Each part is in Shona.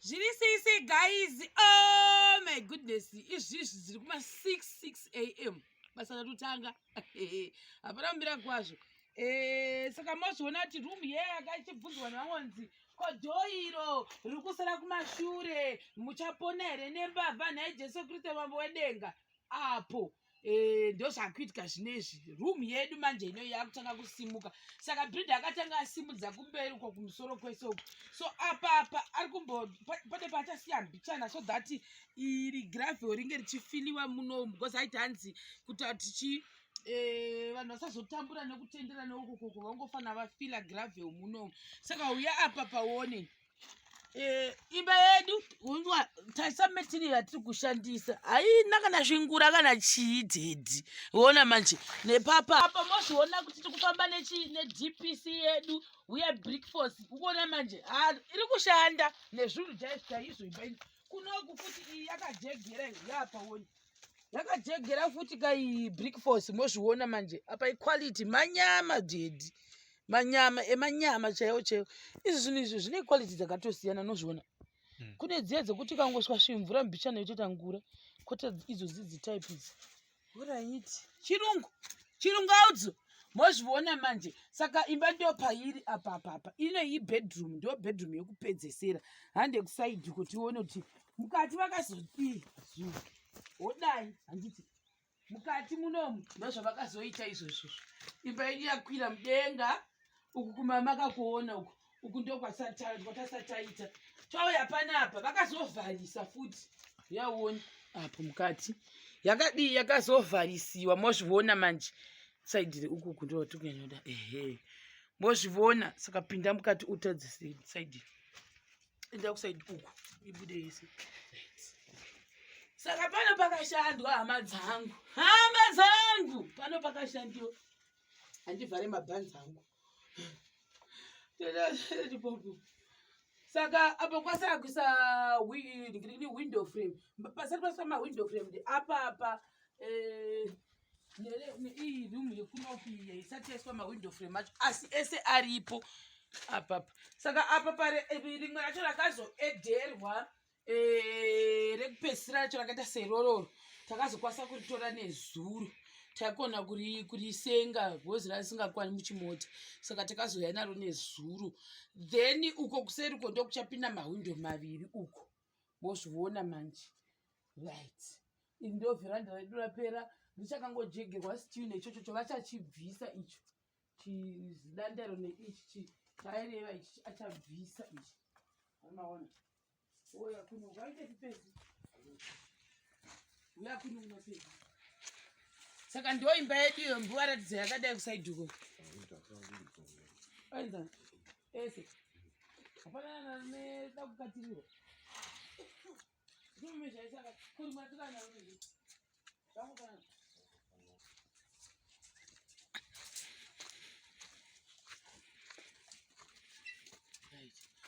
Zviri sei sei guys? Oh my goodness. Izvizvi zviri kuma 6 am. Basa ratotanga. Hapana kumira kwazvo. Eh, saka mozviona kuti room ye yakachibvunzwa nevamwe ko dhoiro riri kusara kumashure muchapona here nembavha nhai Jesu Kristu mambo wedenga apo eh, ndozvakuitika zvinezvi room yedu manje ino yakutanga kusimuka saka bridge akatanga asimudza kumberi uko kumusoro kwese uko so apa apa ari kumbo pane paachasiya mbichana so that iri gravel ringe richifiliwa munomu because aiti hanzi kuti tichi eh, vanhu vasazotambura nekutendera neukokoko vangofanira vafila gravel munomu saka uya apa paone Eh, imba yedu unzwa tarisa material yatiri kushandisa haina kana zvingura kana chii dhedhi ona manje nepapa apa mozviona kuti tiri kufamba nedpc yedu uye brick force ukuona manje iri kushanda nezvinhu chaizvo chaizvo imba ino kunoku futi iyi yakajegera yapa woni yakajegera futi kai brick force mozviona manje apa iquality manyama dhedhi manyama emanyama chaiwo chaiwo izvi zvinhu izvi zvine quality dzakatosiyana nozviona hmm. Kune dziya dzekuti kangoswa svimvura mbichana yotoita ngura kwete idzo dzidzi type idzi. Oraiti chirungu chirungu audzo mozviona manje. Saka imba ndo pairi apa apa apa ino iyi bedroom ndo bedroom yekupedzesera. Hande kusaidi kuti uone kuti mukati vakazodii zuva wodai handiti mukati munomu ndozvavakazoita izvozvo. Imba yedu yakwira mudenga uku kumama kakuona uku uku ndokwatasataita tauya panapa vakazovharisa futi yaona apo mukati yakadii yakazovharisiwa mozviona manje saidi reuku uku ndo tikunyanya ehe mozviona saka pinda mukati utadze saidi enda kusaidi uku ibude yese. Saka pano pakashandwa hama dzangu, hama dzangu, pano pakashandiwa. Handivhare mabhanzi angu. Saka apo kwasara kuisa window frame, pasati paswa mawindow frame ndi apa apa eh, iyi room yekunoku iyi isati yaiswa mawindow frame acho asi ese aripo apapa. Saka apa pare eh, rimwe racho rakazoederwa eh, rekupedzisira racho rakaita serororo takazokwanisa kuritora nezuro taikona kurisenga because rasingakwani muchimota saka takazouya naro nezuro. Then uko kuseri uko ndokuchapinda mahwindo maviri uko mozviona manje. Right, iri ndo vheranda redu rapera richakangojegerwa steel ichochocho vachachibvisa icho chizidandaro neichi chaireva ichi achabvisa ichi amaona. Oya kuno waite pipezi uya kuno unopedza. Saka ndo imba yedu iyo mbuva ratidza yakadai kusaidhuko aiza ese hapana neda kukatirirwa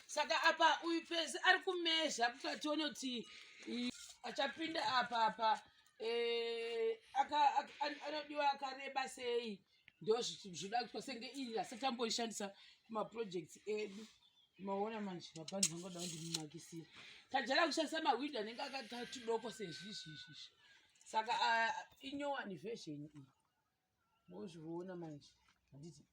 saka apa uyu pesi ari kumezha kuti tione kuti achapinda apa apa eh, anodiwa akareba sei ndozvinoda kuitwa senge iri asati amboishandisa kumaprojects edu. Maona manje mabhanzi angoda kundimakisira tajara kushandisa mahwindo anenge akatudoko sezvizvizvizvi. Saka inyowani version iyi mozviona manje handiti.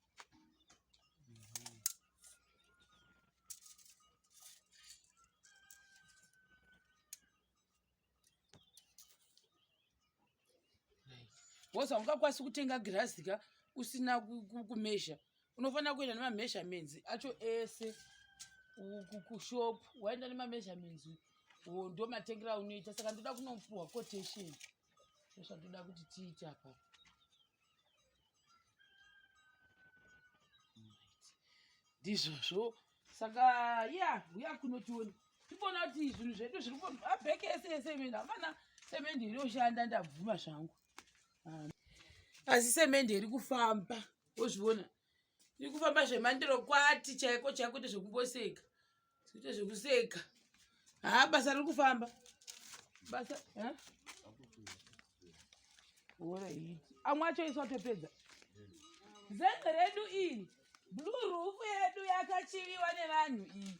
Woza ungakwanisi kutenga girazi ka usina kumezha unofanira kuenda nemameasurements acho ese kushop waenda nemameasurements ndo matengero aunoita. Saka ndoda kunopuhwa quotation ndozvandoda kuti tiite apa. Ndizvozvo saka ya uya kunotiona timbona kuti zvinhu zvedu zviri abheke ese ese imene hapana semende inoshanda ndabvuma zvangu asi semende iri kufamba wozviona iri kufamba zvemandiro kwati chaiko chaiko kuite zvekumboseka kuite zvekuseka haa basa riri kufamba basa Alright. Amwe acho isu atopedza. Zenze redu iri. Blue roof yedu yakachiviwa nevanhu iyi.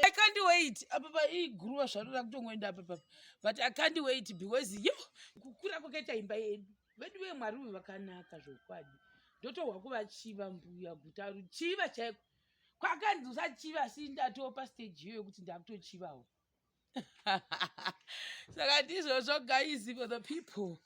I can't wait. Apa pa iguruva zvaro rakutongoenda apa papa. But I can't wait because yo kukura kwakaita imba yedu. Vedu ve Mwari uyu vakanaka zvokwadi. Ndotohwa kuvachiva mbuya guta ruchiva chaiko. Kwakanzi usachiva asi ndatopa stage iyoyo yekuti ndakutochivawo. Saka ndizvozvo guys, for the people.